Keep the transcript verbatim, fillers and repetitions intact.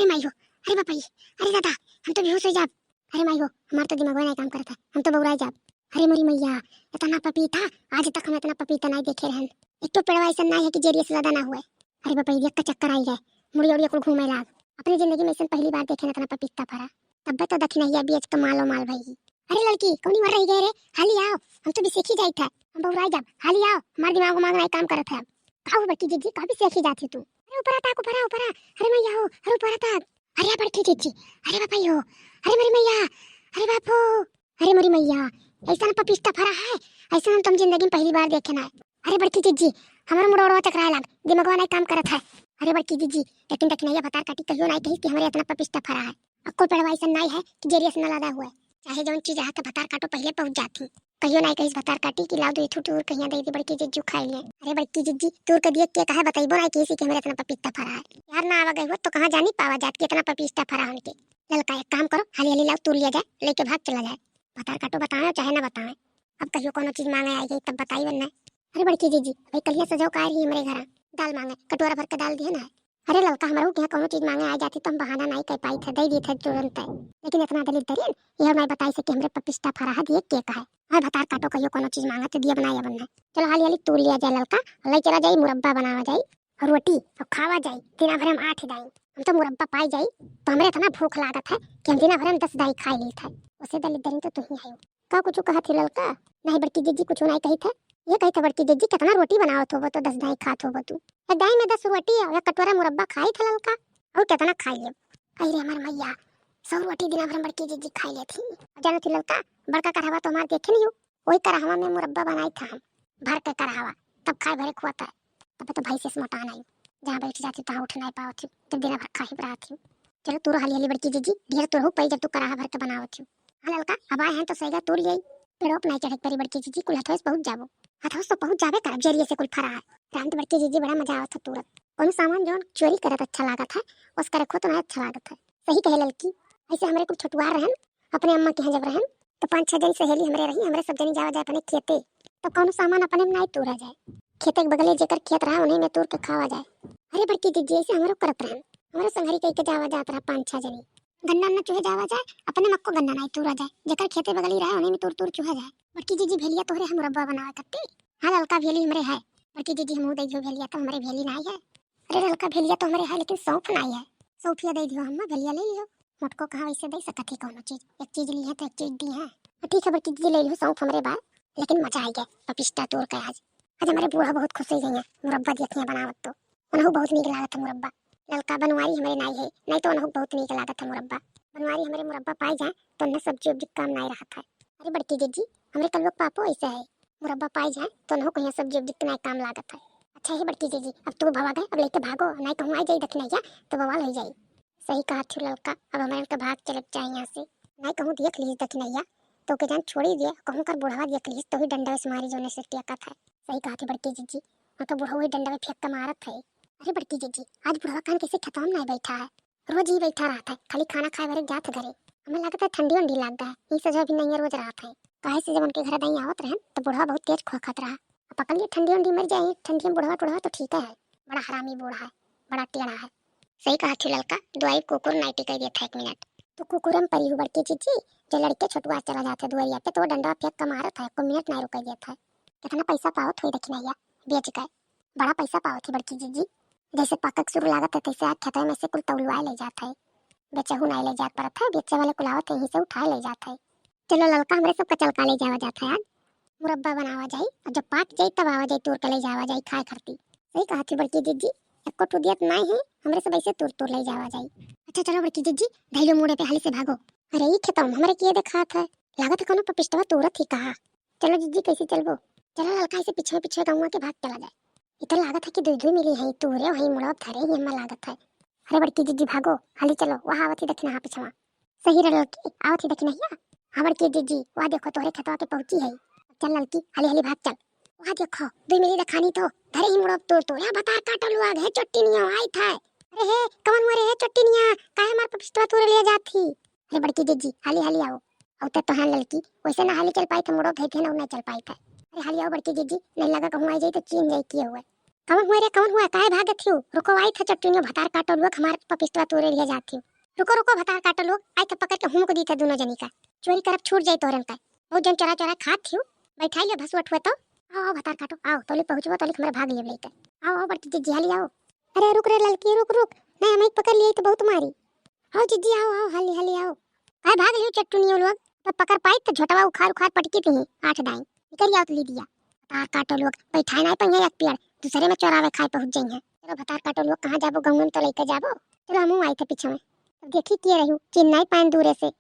अरे माई हो, अरे बापा रे, अरे दादा, हम तो बेहोश हो जाब। अरे माई हो, हमार तो दिमागवा नाहीं काम करत है, हम तो बौराई जाब। अरे मोरी मैया, इतना पपीता, आज तक हम इतना पपीता नाहीं देखे रहन। एक तो पेड़वा ऐसा नाहीं है कि जेरिया से ज्यादा ना हुए। अरे बापा रे, एक का चक्कर आई गए, मुड़िया उड़िया कुल घूमे लाग। अपनी जिंदगी में ऐसा पहली बार देखे ना इतना पपीता फरा। तब्बे तो दखिनहिया बेच के मालो माल भई। अरे लड़की, कौनी मर रही गए रे? हाली आओ, हम तो बिसेखी जाई था, हम बौराई जाब। हाली आओ, हमार दिमाग उमाग नाहीं काम करत है अब। का हो बड़की जिज्जी, का बिसेखी जाती तू? अरे ऊपरा ताक, ऊपरा, ऊपरा। अरे मैया हो, अरे ऊपरा ताक। अरे बड़की जिज्जी, अरे बापा हो, अरे मोरी मैया, अरे बाप हो, अरे मोरी मैया, ऐसा पपीता फरा है, ऐसा हम तुम जिंदगी में पहली बार देखे ना। अरे बड़की जिज्जी, हमारा मुड़वा उड़वा चकराए लाग, दिमागवा नाहीं काम करत है। अरे बड़की जिज्जी, लेकिन दखिनहिया भतार काटी कहियो नाहीं कही कि हमरे इतना पपीता फरा है। अक्को पेड़वा ऐसा नाहीं है कि जेरिया से न लदा हुआ है। चाहे जौन चीज रहा था, भतार काटो पहिले पहुंच जाती। कहियो नाहीं कहिस भतार काटी कि लाओ दो ठो तूर कहिया दे दी बड़की जिज्जू खाई ले। अरे बड़की जिज्जी, तूर के दिए के कहे, बताइबो नाहीं किसी कि हमरे इतना पपीता फरा है। यार ना आवा गई हो तो कहाँ जानी पावा जात कि इतना पपीता फरा उनके। ललका एक काम करो, हाली हाली लाओ तूर लिया जाए, लेके भाग चला जाए। भतार काटो बतावे चाहे ना बतावे, अब कहियो कोनो चीज मांगे आई गई तब बताई वरना। अरे बड़की जिज्जी, भाई कलिया सजो का रही हमरे घरा, दाल मांगे, कटोरा भर के दाल दिए ना। अरे ललका, हमरो के यहाँ कौनो चीज मांगे आ जाती तो हम बहाना नाहीं कर पाई थे, दे दी थे तुरंत। लेकिन इतना दलिद्दरिन, ये हम नाहीं बताई सके हमरे पपीता फरा है, दिए के कहे। और भतार काटो कहियो कौनो चीज मांगा तो दिए बनाए बनना। चलो हाली हाली तूर लिया जाए ललका, और ले चला जाई मुरब्बा बनावा जाई, और रोटी, और खावा जाई, दिना भर हम आठ ही दाई। हम तो मुरब्बा पाई जाई, तो हमरे इतना भूख लागत है कि हम दिना भर हम दस दाई खाई ली थे। उसे दलिद्दरिन तो तू ही है। का कुछ कहत ही ललका? नाहीं बड़की जिज्जी, कुछ नाहीं कही थे। ये कही थे बड़की जिज्जी, कितना रोटी बनावत होबो तो दस दाई खात होबो तू। एक दाई में दस रोटी और एक कटोरा मुरब्बा खाई थे ललका, और कितना खाई लेब? अरे रे हमार मैया, सौ रोटी दिना भर में बड़की जिज्जी खाई लेती। जानो थी ललका, बड़का करहवा तो हमार देखे नहीं हो, वही करहवा में मुरब्बा बनाई था हम, भर के करहवा, तब खाए भरे खुआ था। तब तो भैंस से मोटा नहीं, जहाँ बैठ जाती तहाँ उठ नाहीं पावत थी, जब दिना भर खाही रहा थी। चलो तूरो हाली हाली बड़की जिज्जी, ढेर तूर हो पाई जब तू कराहा भर के बनावत हो। हाँ ललका, अब आए हैं तो सैगा तूर लियाई। पेड़ों पे नाहीं चढ़े के परी बड़की जिज्जी, कुल हथवा से पहुँच जाबो। हथवा से तो पहुँच जाबे करब, जेरिये से कुल फरा है। राम तो बड़की जिज्जी बड़ा मजा आवत है तूरत। कौनो सामान जौन चोरी करत अच्छा लागत है, ओस करे खो तो नाहीं अच्छा लागत है। सही कहे ललकी, ऐसे हमरे कुल छोटुआर रहन, अपने अम्मा के यहाँ जब रहन, तो पाँच छह जनी सहेली हमरे रही, हमरे सब जनी जावा जाए अपने खेते, तो कौनो सामान अपने में नाहीं तूरा जाए। खेते के बगले जेकर खेत रहा, उन्हीं में तूर के खावा जाए। अरे बड़की जिज्जी, ऐसे हमरो करत रहन, हमरो संघरी कह के जावा जात रहा पाँच छह जनी। गन्ना उन्ना चुहे जावा जाए, अपने मक्को गन्ना नाहीं तूरा जाए, जेकर खेते बगली रहे, उन्हीं में तूर तूर चुहा जाए। बड़की जिज्जी, भेलिया तोहरे है मुरब्बा बनावे कत्ती? हाँ ललका, भेली हमरे है। बड़की जिज्जी, हमहू दे दियो भेलिया, तो हमरे भेली नाहीं है। अरे ललका, भेलिया तो हमरे है, लेकिन सौंफ नाहीं है। सौंफिया दे दियो अम्मा, भेलिया ले लियो। मोटको कहाँ वैसे दे सकत ही कौनो चीज, एक चीज ली है तो एक चीज दी है। हाँ, ठीक है बड़की जिज्जी, ले लियो सौंफ हमरे बा, लेकिन मजा आई गया पपिस्ता तूर के आज। आज हमरे बूढ़ा बहुत खुश हो गई है, मुरब्बा देखिए बनावत तो उनहू बहुत नीक लागत है मुरब्बा। ललका, बनवारी हमरे नाहीं है, नाहीं तो उनहू बहुत नीक लागत है मुरब्बा। बनवारी हमरे मुरब्बा पाई जाए तो उन्हें सब्जी उब्जी काम नाहीं रहत है। अरे बड़की जिज्जी, हमरे कलुआ के पापो ऐसे है, मुरब्बा पाई जाए तो उनहू कहिया सब्जी उब्जी के नाहीं काम लागत है। अच्छा हे बड़की जिज्जी, अब तू भवा गए, अब लेके भागो, नाहीं कहूँ आई जाई दखिनहिया तो बवाल हो जाई। सही कहा थी ललका, अब हमरे के भाग चले के चाही यहाँ से, नाहीं कहूँ देख ली दखिनहिया तो के जान छोड़ी दिए, कहूँ कर बुढ़वा देख ली तो ही डंडा से मारी जोने से टेकत है। सही कहा थी बड़की जिज्जी, हाँ तो बुढ़वा ही डंडा में फेंक के मारत है। अरे बड़की जिज्जी, आज बुढ़वा कान कैसे खेतवा में नाहीं बैठा है, रोज ही बैठा रहत है, खाली खाना खाए भरे जात है घरे। हमें लगता है ठंडी उंडी लग गया है, यही सजवा भी नहीं है, रोज रहत है। काहे से जब उनके घर दाई आवत रहन तो बुढ़वा बहुत तेज खोखत रहा। अब पकड़ लिए ठंडी उंडी मर जाए, ठंडी में बुढ़वा टुढ़वा तो ठीक है, बड़ा हरामी बूढ़ा है, बड़ा टेढ़ा है। सही कहा थी ललका, दुआई कुकुर नाइटी कह दिया था एक मिनट। तो कुकुर हम परी हूँ बड़की जिज्जी, जो लड़के छोटुआ चला जाता है दुआरिया पे तो वो डंडा फेंक के मारत है, एको मिनट नहीं रुके दिया था। कितना पैसा पावत हुई दखिनहिया बेच के, बड़ा पैसा पावत ही बड़की जिज्जी। जैसे पाकक शुरू लागत है तैसे आ खेतवे में से कुल तौलवाए ले जात है, बेचहू नाहीं ले जात पड़त है, बेचे वाले कुल आवत है यहीं से उठाए ले जात है। चलो ललका, हमरे सब कचलका ले जावा जात है आज, मुरब्बा बनावा जाई और जब पाक जाई तब आवा जाई तूर के ले जावा जाई खाए खरती। सही कहा थी बड़की जिज्जी, एको ठो दियत नाहीं है, हमरे सब ऐसे तूर तूर ले जावा जाई। अच्छा चलो बड़की जिज्जी, धैलो मूड़े पे हाली से भागो। अरे ई खेतवा में हमरे किए देखात है, लागत है कोनो पपिस्टवा तूरत ही कहा। चलो जिज्जी, कैसे चलबो? चलो ललका, ऐसे पीछे पीछे गौवा के भाग चला जाए। इधर लागत है कि दुई दुई मिली है, तू रे वही मुड़वा धरे ही हमें लागत है। अरे बड़की जिज्जी भागो, हाली चलो, वहाँ आवत ही दखिनहा पिछवा। सही रे ललकी, आवत ही दखिनहिया। हाँ बड़की जिज्जी, वहाँ देखो तोहरे खेतवा के पहुँची है। चल ललकी, हाली हाली भाग चल। वहाँ देखो, दुई मिली दखानी तो, धरे ही मुड़वा तूर तूर, या भतार काटो लुआग है, चोट्टी नियो आई था। अरे हे, कवन हुआ रे हे चोट्टी निया, काहे हमार पपिस्टवा तूरे ले जात ही? अरे बड़की जिज्जी, हाली हाली आओ। अउते तो हैं ललकी, वैसे ना हाली चल पाई थे, मुड़ो धई थे ना, नहीं चल पाई थे। अरे हाली आओ बड़की जिज्जी, नहीं लगा कहूँ आई जाई तो चीन जाई किए हुए। कवन हुआ रे, कवन हुआ, काहे भागत हियो? रुको, आई था चट्टुनियो, भतार काटो लोग, हमार पपिस्तवा तोरे लिहे जात हियो। रुको, रुको, भतार काटो लोग, आई था पकड़ के हुमुक दी था दोनों जनी का। चोरी करब छूट जाई तोहरन का। बहुत जन चोरा चोरा खात हियो। बैठाई ले भसुआ ठुआ तो। आओ, आओ, भतार काटो, आओ, तोली पहुँचबो, तोली हमरा भाग लियो लेके। आओ, आओ, बड़की जिज्जी, हाली आओ। अरे रुक रे ललकी, रुक, रुक। नहीं, हम एक पकड़ लिए तो बहुत मारी। आओ जिज्जी, आओ, आओ, हाली, हाली आओ। काहे भाग लियो चट्टुनियो लोग? पर पकड़ पाई तो झोटवा उखाड़ उखाड़ पटकी दी आठ दाई। निकल आओ तो ली दिया। भतार काटो लोग, बैठाए नहीं पहिया एक पेड़, दूसरे में चोरावे खाए पहुँच जाई है। चलो भतार काटो लोग, कहाँ जाबो, गंगन तो लेके जाबो। चलो हमहू आई थे पीछे में। अब देखी के रहू, चिन्ह नहीं पाएन दूरे से।